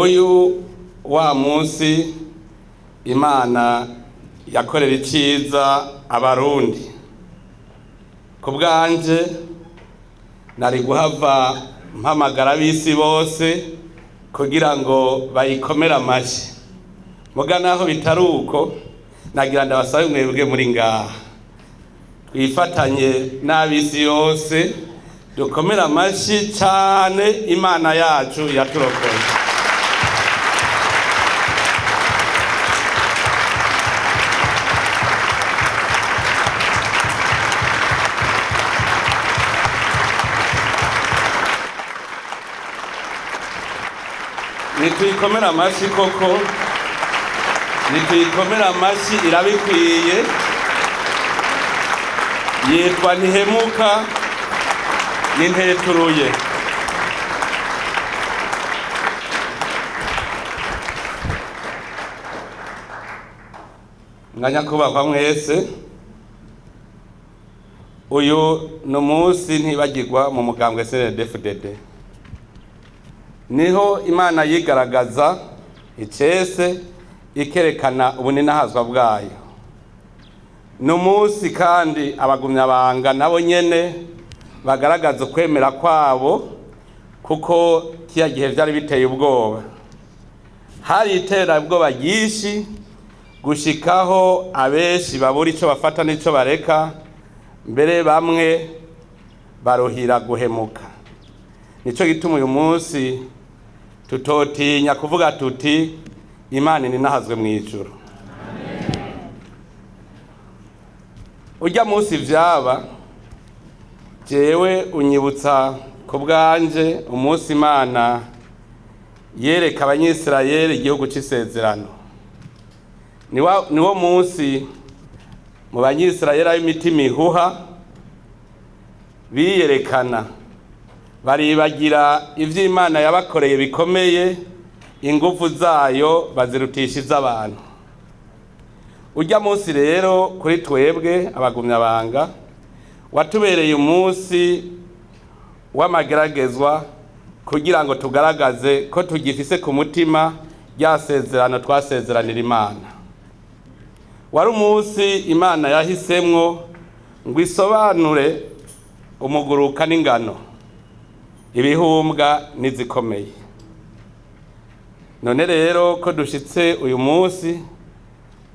Nguyu wa munsi Imana yakorera iciza Abarundi. Ku bwanje nari guhava mpamagara ab'isi bose kugira ngo bayikomere amashi, muga naho bitari uko, nagira ndabasabe mwebwe muri ngaha twifatanye n'ab'isi yose dukomere amashi cane Imana yacu yaturokoye. Nituyikomere amashi koko, nituyikomere amashi, irabikwiye. Yitwa Ntihemuka n'Inteturuye. Mwanyakubahwa mwese, uyu ni umunsi ntibagirwa mu mugambwe CNDD-FDD. Niho Imana yigaragaza icese, ikerekana ubuninahazwa bwayo. Ni umunsi kandi abagumyabanga nabo nyene bagaragaza ukwemera kwabo, kuko kiya gihe vyari biteye ubwoba. Hari iterabwoba ryinshi gushikaho abenshi babura ico bafata n'ico bareka, mbere bamwe baruhira guhemuka. Nico gituma uyu munsi tutotinya kuvuga tuti Imana ininahazwe mw'ijuru. Urya munsi vyaba, jewe unyibutsa ku bwanje umunsi Imana yereka Abanyisirayeli igihugu c'isezerano. Niwo munsi mu Banyisirayeli ab'imitima ihuha biyerekana, baribagira ivyo Imana yabakoreye bikomeye, ingufu zayo bazirutisha iz'abantu. Urya munsi rero kuri twebwe abagumyabanga watubereye umunsi w'amageragezwa, kugira ngo tugaragaze ko tugifise ku mutima rya sezerano twasezeranira Imana. Wari umunsi Imana yahisemwo ngo isobanure umuguruka n'ingano, ibihumbwa n'izikomeye. None rero ko dushitse uyu munsi,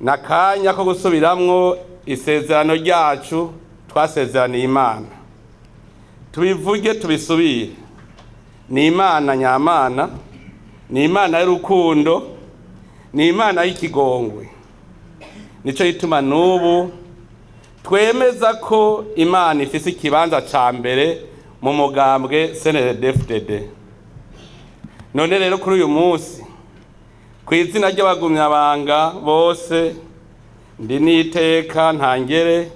nakanya ko gusubiramwo isezerano ryacu twasezeraniye Imana. Tubivuge tubisubire, ni Imana nyamana, ni Imana y'urukundo, ni Imana y'ikigongwe. Nico gituma n'ubu twemeza ko Imana ifise ikibanza ca mbere mu mugambwe CNDD-FDD. None rero kuri uyu munsi, kw'izina ry'abagumyabanga bose, ndi n'iteka ntangere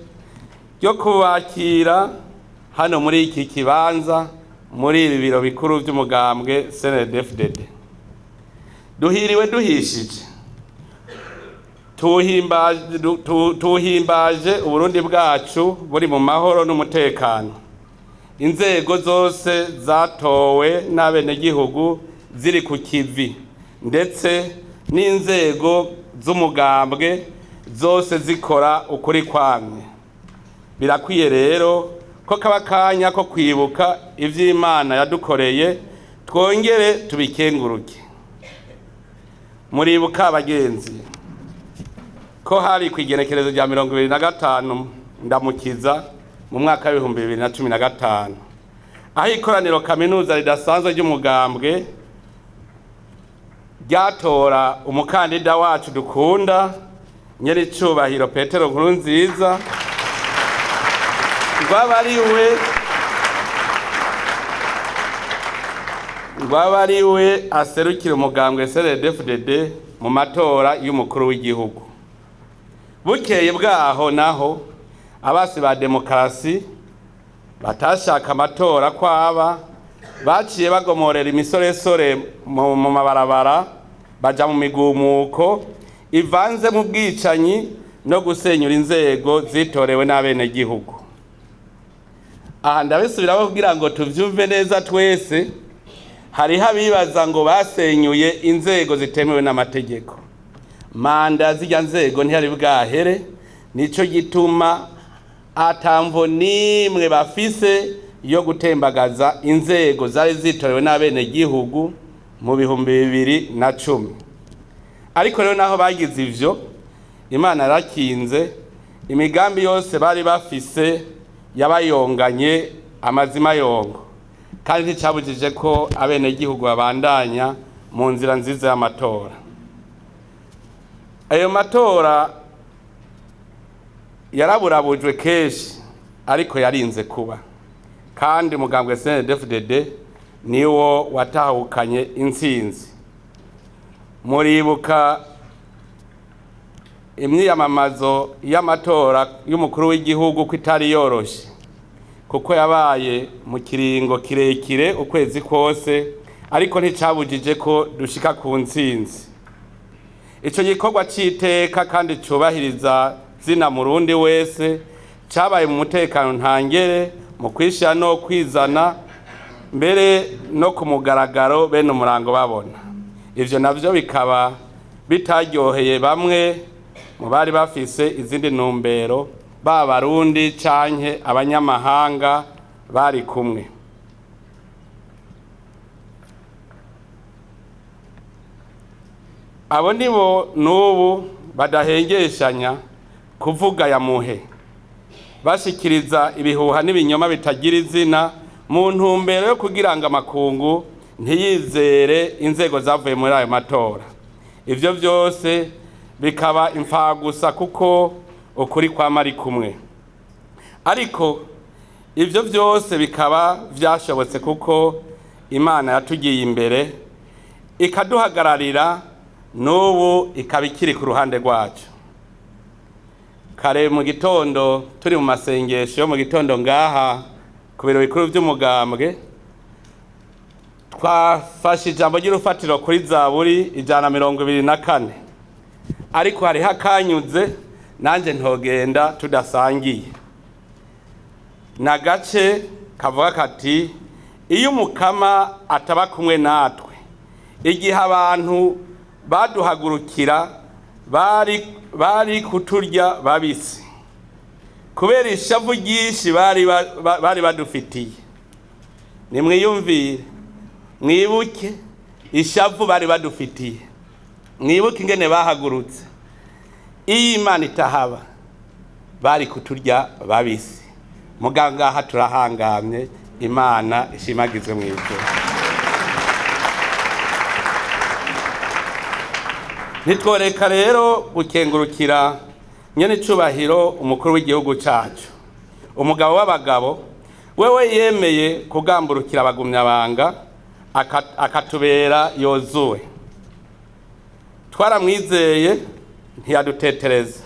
ryo kubakira hano muri iki kibanza, muri ibi biro bikuru vy'umugambwe CNDD-FDD. Duhiriwe duhishije, tuhimbaje Uburundi bwacu buri mu mahoro n'umutekano. Inzego zose zatowe n'abenegihugu ziri ku kivi, ndetse n'inzego z'umugambwe zose zikora ukuri kwamye. Birakwiye rero ko kaba kanya ko kwibuka ivy'Imana yadukoreye, twongere tubikenguruke. Muribuka abagenzi ko hari kw'igenekerezo rya 25 Ndamukiza mu mwaka w'2015, aho ikoraniro kaminuza ridasanzwe ry'umugambwe ryatora umukandida wacu dukunda nyiricubahiro Petero Nkurunziza, rwaba ari we aserukira umugambwe CNDD-FDD mu matora y'umukuru w'igihugu. Bukeye bwaho naho abasi ba demokarasi batashaka amatora kwaba baciye bagomorera imisoresore mu mabarabara, baja mu migumuko ivanze mu bwicanyi no gusenyura inzego zitorewe n'abenegihugu. Aha ndabisubiramo kugira ngo tuvyumve neza twese. Hariho abibaza ngo basenyuye inzego zitemewe n'amategeko. Manda zirya nzego ntiyari bwahere, nico gituma atamvo n'imwe bafise yo gutembagaza inzego zari zitorewe n'abenegihugu mu 2010. Ariko rero naho bagize ivyo, Imana yarakinze imigambi yose bari bafise, yabayonganye amazima yongo, kandi nticabujije ko abenegihugu babandanya mu nzira nziza y'amatora. Ayo matora yaraburabujwe kenshi, ariko yarinze kuba, kandi umugambwe CNDD-FDD niwo watahukanye intsinzi. Muribuka imyiyamamazo y'amatora y'umukuru w'igihugu ko itari yoroshe, kuko yabaye mu kiringo kirekire, ukwezi kose, ariko nticabujije ko dushika ku ntsinzi. Ico gikorwa c'iteka kandi cubahiriza zina murundi wese cabaye mu mutekano ntangere, mu kwishira no kwizana, mbere no ku mugaragaro bene umurango babona. Ivyo navyo bikaba bitaryoheye bamwe mu bari bafise izindi ntumbero, ba Barundi canke abanyamahanga bari kumwe. Abo nibo n'ubu badahengeshanya kuvuga ya muhe, bashikiriza ibihuha n'ibinyoma bitagira izina mu ntumbero yo kugira ngo amakungu ntiyizere inzego zavuye muri ayo matora. Ivyo vyose bikaba imfagusa, kuko ukuri kwama ari kumwe. Ariko ivyo vyose bikaba vyashobotse kuko Imana yatugiye imbere ikaduhagararira, n'ubu ikaba ikiri ku ruhande rwacu. Kare mu gitondo turi mu masengesho yo mu gitondo ngaha ku biro bikuru vy'umugambwe, twafashe ijambo ry'urufatiro kuri Zaburi 124, ariko hariho akanyuze nanje ntogenda tudasangiye. Nagace kavuga kati: iyo Umukama ataba kumwe natwe, igihe abantu baduhagurukira, bari kuturya babisi kubera ishavu ryinshi bari badufitiye. Nimwiyumvire, mwibuke ishavu bari badufitiye, mwibuke ingene bahagurutse. Iyo Imana itahaba, bari kuturya babisi. Muganga turahangamye, Imana ishimagizwe mu ijuru. Ntitworeka rero gukengurukira nyene icubahiro umukuru w'igihugu cacu, umugabo w'abagabo, wewe yemeye kugamburukira abagumyabanga akatubera Yozuwe. Twaramwizeye, ntiyadutetereza,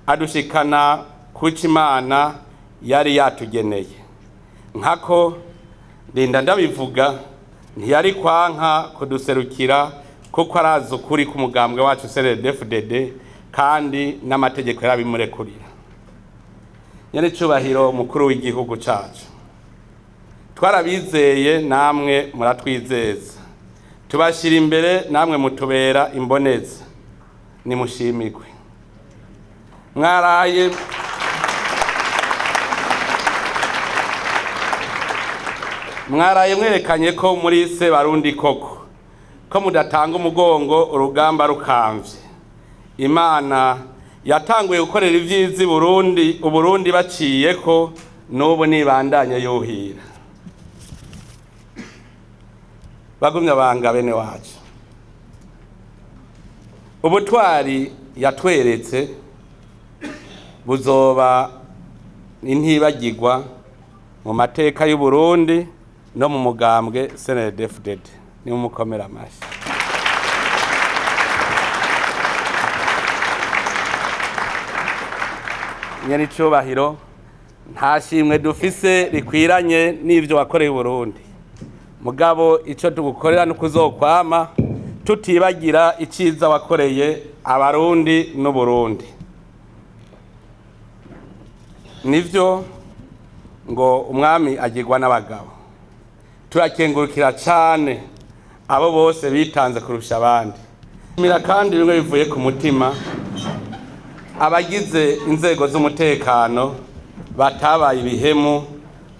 adushikana kuco Imana yari yatugeneye. Nkako ndinda ndabivuga, ntiyari kwanka kuduserukira, kuko arazi ukuri k'umugambwe wacu CNDD-FDD, kandi n'amategeko yarabimurekurira. Nyene icubahiro umukuru w'igihugu cacu, twarabizeye namwe muratwizeza, tubashira imbere namwe mutubera imboneza, nimushimigwe. Mwaraye mwerekanye ko muri se Barundi koko, ko mudatanga umugongo urugamba rukamvye. Imana yatanguye gukorera ivyiza i Burundi, Uburundi baciye ko, n'ubu nibandanye yuhira. Bagumya banga bene wacu, ubutwari yatweretse buzoba intibagirwa mu mateka y'u Burundi no mu mugambwe CNDD-FDD. Nimumukomera amashi. Nyene icubahiro, nta shimwe dufise rikwiranye n'ivyo wakoreye Burundi, mugabo ico tugukorera nukuzokwama tutibagira iciza wakoreye Abarundi n'Uburundi. Nivyo ngo umwami agirwa n'abagabo. Turakengurukira cane Abo bose bitanze kurusha abandi. Shimira kandi bimwe bivuye ku mutima abagize inzego z'umutekano batabaye ibihemu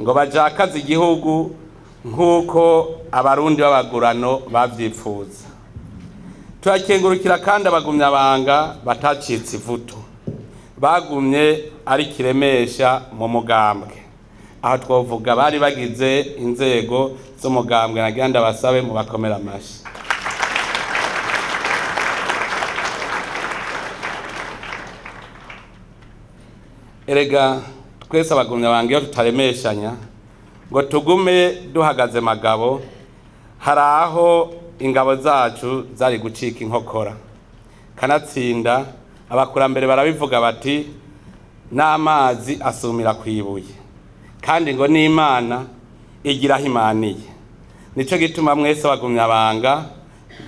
ngo bajakaze igihugu nk'uko abarundi b'abagurano bavyipfuza. Turakengurukira kandi abagumyabanga batacitse ivutu, bagumye ari kiremesha mu mugambwe. Aho twovuga bari bagize inzego z'umugambwe, nagira ndabasabe mubakomere amashi. Erega twese abagumyabanga iyo tutaremeshanya ngo tugume duhagaze magabo, hari aho ingabo zacu zari gucika inkokora. Kanatsinda abakurambere barabivuga bati n'amazi asumira kwibuye, kandi ngo n'Imana igira aho imaniye. Nico gituma mwese abagumyabanga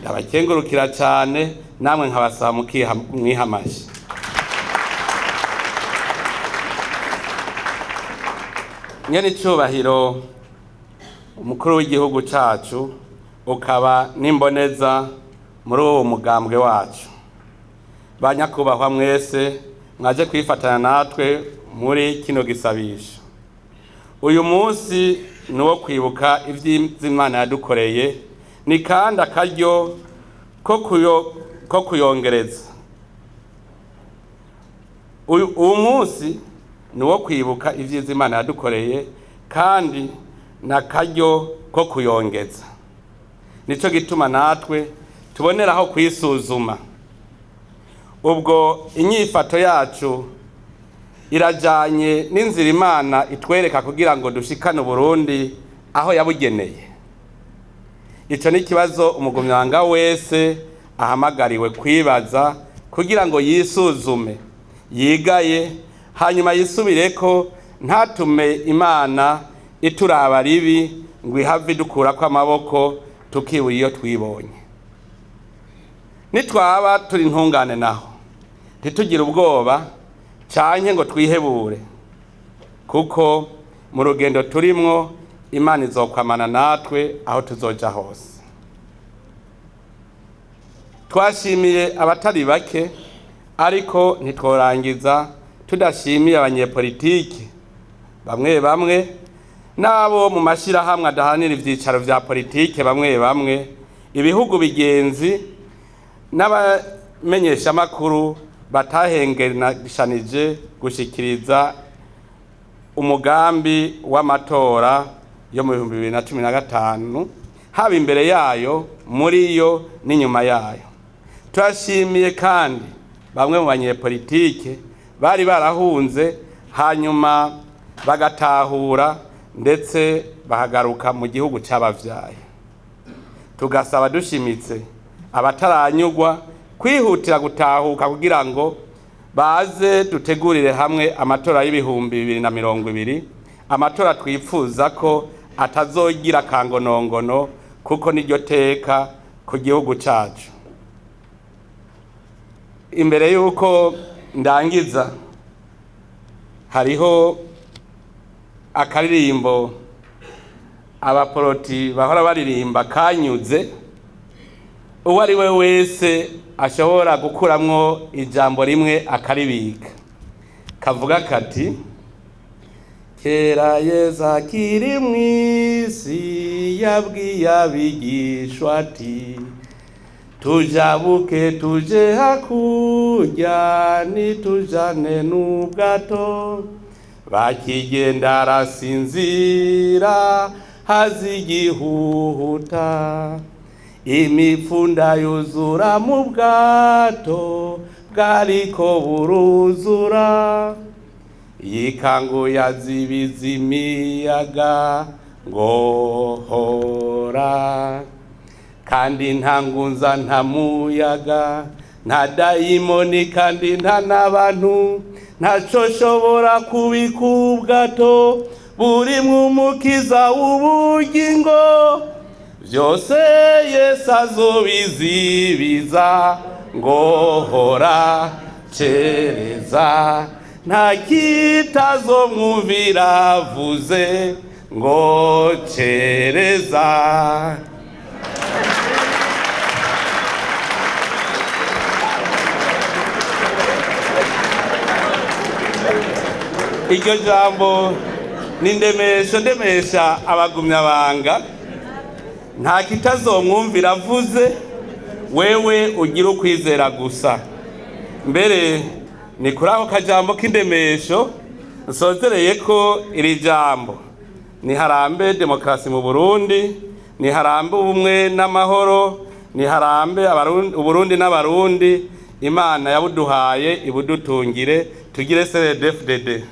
ndabakengurukira cane, namwe nkabasaba mwiha amashi. Nyene icubahiro umukuru w'igihugu cacu, ukaba n'imboneza muri uwo mugambwe wacu, ba nyakubahwa mwese mwaje kwifatanya natwe muri kino gisabisho. Uyu munsi ni uwo kwibuka ivy'Imana yadukoreye, ni kandi akaryo ko kuyongereza. Uyu munsi ni uwo kwibuka ivyiza Imana yadukoreye, kandi n'akaryo ko kuyongeza. Nico gituma natwe tuboneraho kwisuzuma. Ubwo inyifato yacu irajanye n'inzira Imana itwereka kugira ngo dushikane Uburundi aho yabugeneye. Ico ni ikibazo umugumyabanga wese ahamagariwe kwibaza kugira ngo yisuzume, yigaye, hanyuma yisubireko, ntatume Imana ituraba ribi ngo ihave idukurako amaboko tukibura iyo twibonye. Nitwaba turi intungane naho ntitugire ubwoba canke ngo twihebure, kuko mu rugendo turimwo Imana izokwamana natwe aho tuzoja hose. Twashimiye abatari bake, ariko ntitworangiza tudashimiye abanyepolitiki bamwe bamwe n'abo mu mashirahamwe adahanira ivyicaro vya politike bamwe bamwe, ibihugu bigenzi n'abamenyeshamakuru batahengeranije gushikiriza umugambi w'amatora yo mu 2015, haba imbere yayo, muri yo n'inyuma yayo. Turashimiye kandi bamwe mu banyepolitike bari barahunze hanyuma bagatahura ndetse bahagaruka mu gihugu c'abavyaye. Tugasaba dushimitse abataranyugwa kwihutira gutahuka kugira ngo baze dutegurire hamwe amatora y'2020, amatora twipfuza ko atazogira kangonongono, kuko niryo teka ku gihugu cacu. Imbere yuko ndangiza, hariho akaririmbo abaporoti bahora baririmba kanyuze, uwo ari we wese ashobora gukuramwo ijambo rimwe akaribika. Kavuga kati: kera Yesu akiri mw'isi yabwiye abigishwa ati tujabuke tuje hakurya nitujane n'ubwato. Bakigenda arasinzira haza igihuhuta, imipfunda yuzura mu bwato bwariko buruzura, yikanguye azibiza imiyaga ngo hora. Kandi nta ngunza nta muyaga nta dayimoni kandi nta n'abantu, ntaco shobora kubika ubwato burimwo umukiza w'ubugingo. Vyose Yesu azobizibiza ngo hora cereza, nta kitazomwumvira avuze ngo cereza. Iryo jambo ni ndemesho, ndemesha abagumyabanga. Nta kitazomwumvira avuze, wewe ugira ukwizera gusa. Mbere ni kuri ako kajambo k'indemesho nsozereye ko iri jambo: niharambe demokarasi mu Burundi, niharambe ubumwe n'amahoro, niharambe Uburundi n'Abarundi. Imana yabuduhaye ibudutungire, tugire CNDD-FDD.